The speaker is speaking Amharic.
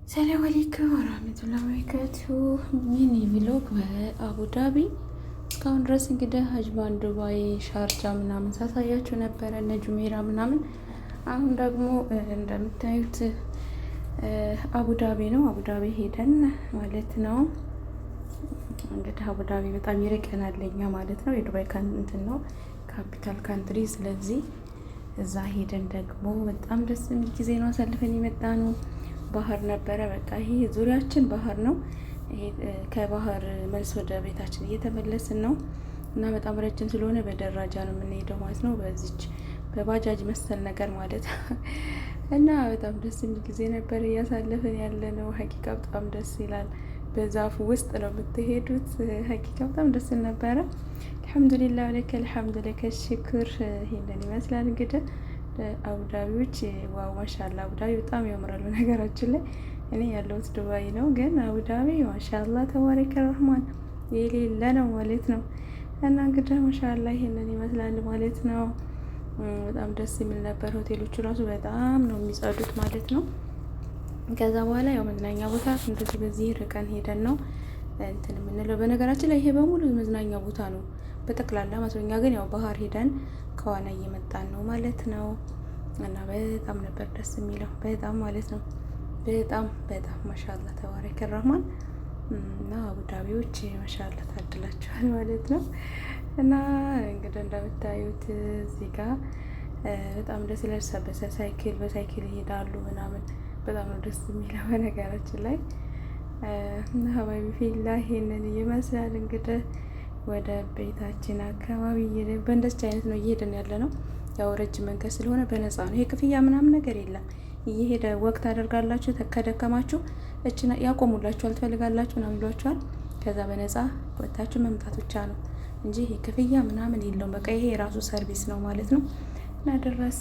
ሰላም አለይኩም ወራህመቱላሂ ወበረካቱ። Mini vlog በአቡዳቢ። እስካሁን ድረስ እንግዲህ አጅማን፣ ዱባይ፣ ሻርጃ ምናምን ሳሳያችሁ ነበረ፣ እነ ጁሜራ ምናምን። አሁን ደግሞ እንደምታዩት አቡዳቢ ነው። አቡዳቢ ሄደን ማለት ነው። እንግዲህ አቡዳቢ በጣም ይርቀናል ለኛ ማለት ነው። የዱባይ እንትን ነው፣ capital country። ስለዚህ እዛ ሄደን ደግሞ በጣም ደስ የሚል ጊዜ ነው አሳልፈን የመጣ ነው። ባህር ነበረ። በቃ ይሄ ዙሪያችን ባህር ነው። ይሄ ከባህር መልስ ወደ ቤታችን እየተመለስን ነው እና በጣም ረጅም ስለሆነ በደረጃ ነው የምንሄደው ማለት ነው። በዚች በባጃጅ መሰል ነገር ማለት ነው። እና በጣም ደስ የሚል ጊዜ ነበር እያሳለፍን ያለ ነው። ሀቂቃ በጣም ደስ ይላል። በዛፉ ውስጥ ነው የምትሄዱት። ሀቂቃ በጣም ደስ ይል ነበረ። አልሐምዱሊላህ ለከ አልሐምዱ ለከ ሽክር። ይሄንን ይመስላል እንግዲህ አቡዳቢዎች። Wow ማሻላ፣ አቡዳቢ በጣም ያምራሉ። ነገራችን ላይ እኔ ያለሁት ዱባይ ነው፣ ግን አቡዳቢ ማሻላ ተባረከ ረህማን የሌለ ነው ማለት ነው። እና እንግዲህ ማሻላ ይሄንን ይመስላል ማለት ነው። በጣም ደስ የሚል ነበር። ሆቴሎቹ ራሱ በጣም ነው የሚጸዱት ማለት ነው። ከዛ በኋላ ያው መዝናኛ ቦታ እንደዚህ በዚህ ርቀን ሄደን ነው እንትን የምንለው። በነገራችን ላይ ይሄ በሙሉ መዝናኛ ቦታ ነው በጠቅላላ ማለት ነው። እኛ ግን ያው ባህር ሄደን ከዋና እየመጣን ነው ማለት ነው። እና በጣም ነበር ደስ የሚለው፣ በጣም ማለት ነው። በጣም በጣም ማሻላ ተባረከ ረህማን። እና አቡዳቢዎች ማሻላ ታድላችኋል ማለት ነው። እና እንግዲህ እንደምታዩት እዚህ ጋር በጣም ደስ ይላል። በሳይክል በሳይክል ይሄዳሉ ምናምን፣ በጣም ነው ደስ የሚለው በነገራችን ላይ። እና ሀባቢ ፊላ ይሄንን ይመስላል እንግዲህ። ወደ ቤታችን አካባቢ በእንደዚህ አይነት ነው እየሄድን ያለ ነው። ያው ረጅም መንገድ ስለሆነ በነፃ ነው። ይሄ ክፍያ ምናምን ነገር የለም። እየሄደ ወቅት ታደርጋላችሁ። ከደከማችሁ እችን ያቆሙላችኋል፣ ትፈልጋላችሁ ምናምን ይሏችኋል። ከዛ በነፃ ወጥታችሁ መምጣት ብቻ ነው እንጂ ይሄ ክፍያ ምናምን የለውም። በቃ ይሄ የራሱ service ነው ማለት ነው። እና ደረስ